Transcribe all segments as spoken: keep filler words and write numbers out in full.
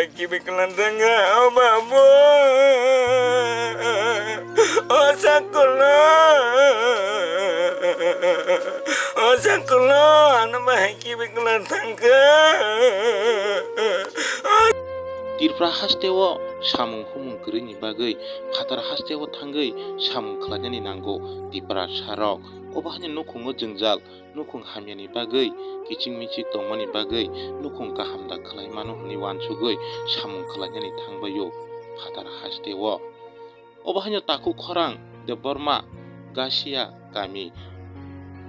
Kibikla thangkha, o babu. O sakula. O sakula, ano bahai kibikla thangkha. Tripura hasteo samung humung kwrwini bagwi phatar hasteo thangwi samung khlainani nango Tiprasarok. Obo haino nukhungo jwngjal. Nukhung hamyani bagwi, kiching miching tongmani bagwi, nukhung kaham da khlai mano hwnwi uansugwi samung khlainani thangbaio phatar hasteo. Obo haino takhuk khorang Debbarma Gasia kami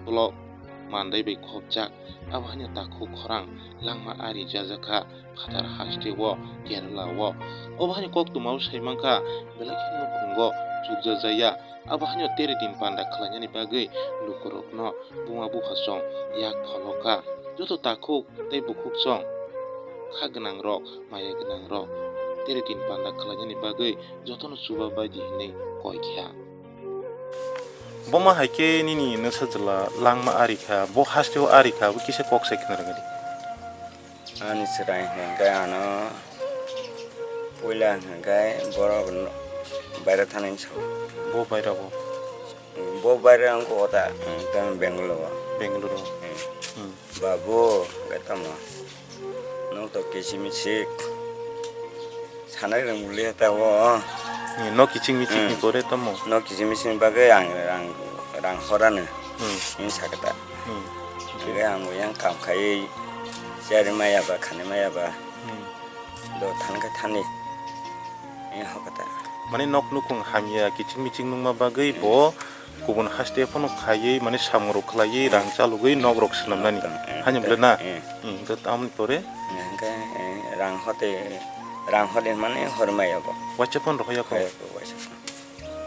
block Mandai bai khopjak. Abo haino takhuk khorang langma ari jajakha phatar hasteo, Kerala o. Obo haino koktwmao sai mankha, belai khe nukhungo chukjajaya. Abo haino tere din panda khlainani bagwi lukurokno buma buphasong yak pholo kha. Joto takhuk tei bukhuksong, kha gwnangrok, maya gwnangrok tere din panda khlainani bagwi jotono chuba baidi hwnwi koi kha. Boma hai khe nini nwsajwla langma ari kha, bo hasteo ari kha, abo kisa kok sai khna rwgadi. Ani chwrai hwnkhe ano puila hwnkhe borok no baira thani sa. Bo baira bo? Bo baira wngkha o ta, tamo Bengaluru o. Bengaluru o. Hmm. Hmm. Babu, hwnkhe tamo? Nwng to kiching miching sanai rwng bwlwi ta o. Hmm, no kiching miching ni Hmm. pore tamo? No kiching miching bagwi ang rang, rang horano. Hmm. Hwnwi sakha ta. Hmm. Hwnkhe ang bo yang kam khaiwi, chari maya ba, khani maya ba. Hmm. Do thangkha thani. Hwnwi hokha ta. Mane nok nukhung hamya, kiching miching nungma bagwi Hmm. bo kubun haste phano khaiwi, mane samung rok khlaiwi, Hmm. rang chalugwi nok rok swnamnani. Hmm. Haino Hmm. bwle na? Hmm. Hmm, hwnkhe tamoni pore? Hwnkhe, eh, rang hote, rang hote mane hor maya bo. Waisa phone rok ya ko? Khe bo waisa phone.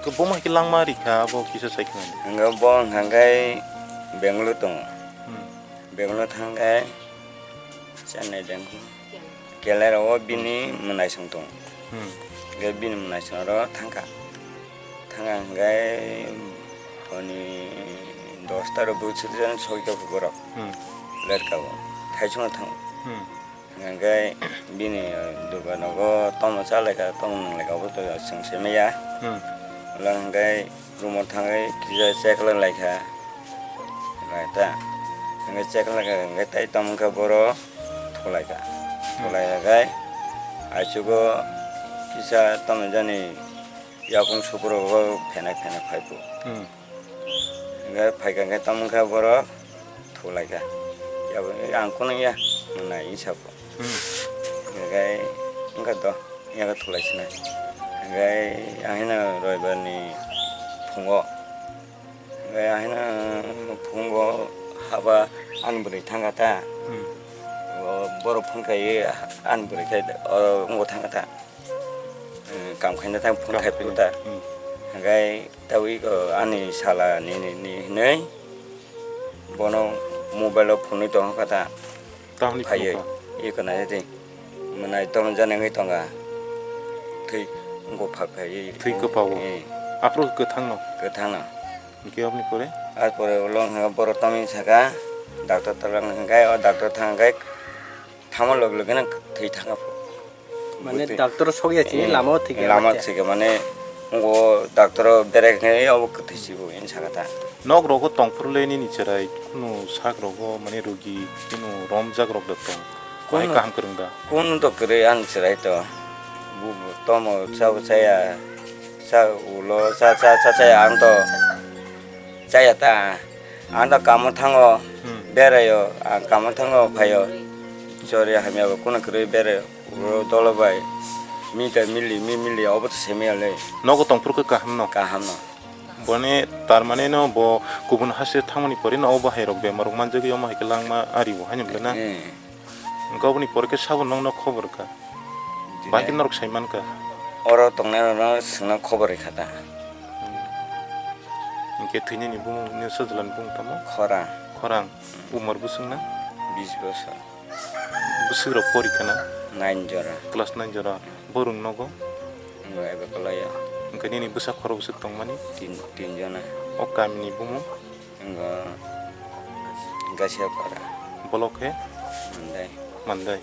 Khe bo ma khe langma ri kha, abo kisa sai khna di. Hwnkhe bo hwnkha khe Bengaluru tongo. Hmm. Bengaluru thang khe Chennai dengkho. Kelai rao bini mwnaisong tongo. Hmm. Hwnkhe bini mwnaisong ro thangkha. Thangkha hwnkhe honi dosta ro bwswk jan soi kha borok. Hmm. Lerka bo. Thaisung thango. Hmm. Hwnkhe bini dogan nogo tomo cha lai kha, tomo nung lai kha, obo to chwng sai manya. Hmm. Ulo hwnkhe room o thangwi kisa check lai lai kha. Lai ta. Hwnkhe check lai kha, hwnkhe tai tomo khe boro thulai kha. Hmm. Thulai kha khe aichugo kisa tomo jani yakung sukurogo phenek phenek phai kho. Hmm. Hwnkhe phai kha khe tomo khe boro thulai kha. Yabo ang kunu ya mwnai hinsa bo. Hmm. Hwnkhe wngkha to, yago thulai sinai. Hwnkhe ahino roibar ni phungo. Hwnkhe ahino phungo haba ani bwrwi thangkha ta. Hmm. O borok phone khaiwi ani bwrwi khe oro wngbo thangkha ta. Hmm, kam khaina thang phone Kam khai khaina. Phuru ta. Hmm. Hwnkhe tabuk ani sala ni, ni, ni hinwi bono mobile o phunwi tongkha ta. Tamni phaiwi, phunukha? Iko naidi. Mwnai tongmani janengwi tongkha. Thwi wngkha phaiwi. Thwi kwpao? Eh. Aphuru kwthangno? Kwthangno. Hwnkhe aboni pore? Ar pore ulo hwnkhe borok tamni saka, doctor tala hwnkhe, o doctor thang khe, thangma log logeno thwi thangkha. Mane doctor o sok ya chini lama o thwi khe lama thwi khe mane, ngo doctor o berai khe obo kwthwi si bo, hwnwi sakha ta. Nok rogo tongphuru le nini chwrai, kunu sak rogo mane rogi, kunu romjak rok da tong. Bahai kaham kwrwng da? Kunu to kwrwi ani chwrai to. Bu, bu tomo cha bo chaya, cha ulo cha, cha, cha, chaya ang to chaya ta. Ang to kamo thango, hmm, beraio, ang kamo thango phaio. Chori hamya bo kunu kwrwi beraio. Uro dolo bai. Mi ta mili, mi mili, obo to simi ale. Nogo tongphuru khe kaham no? Kaham no. Boni tar mane no bo kubun haste thangmani pore no obo hai rok bemar rok manjagwi omo hai khe langma ari bo haino bwle na? Eh. Hwnkhe oboni pore khe sabo nokno khobor rwkha? Bahai khe norok sai mankha? Oro tongnai rokno swngno khobor rwkha ta. Hmm. Hwnkhe thwinani bumung, nini sajlani bumung tamo? Khorang. Khorang. Umor bwswk na? Bis bosor. Bwswk rok pori khana? Nine jora. Class nine jora. Borok nogo? Wngbo ebe kolaio. Hwnkhe nini bwsa khorok bwswk tongmani? Tin, tin jona. O kamini bumung? Wngbo Gasia para. Bolok khe? Mandai. Mandai.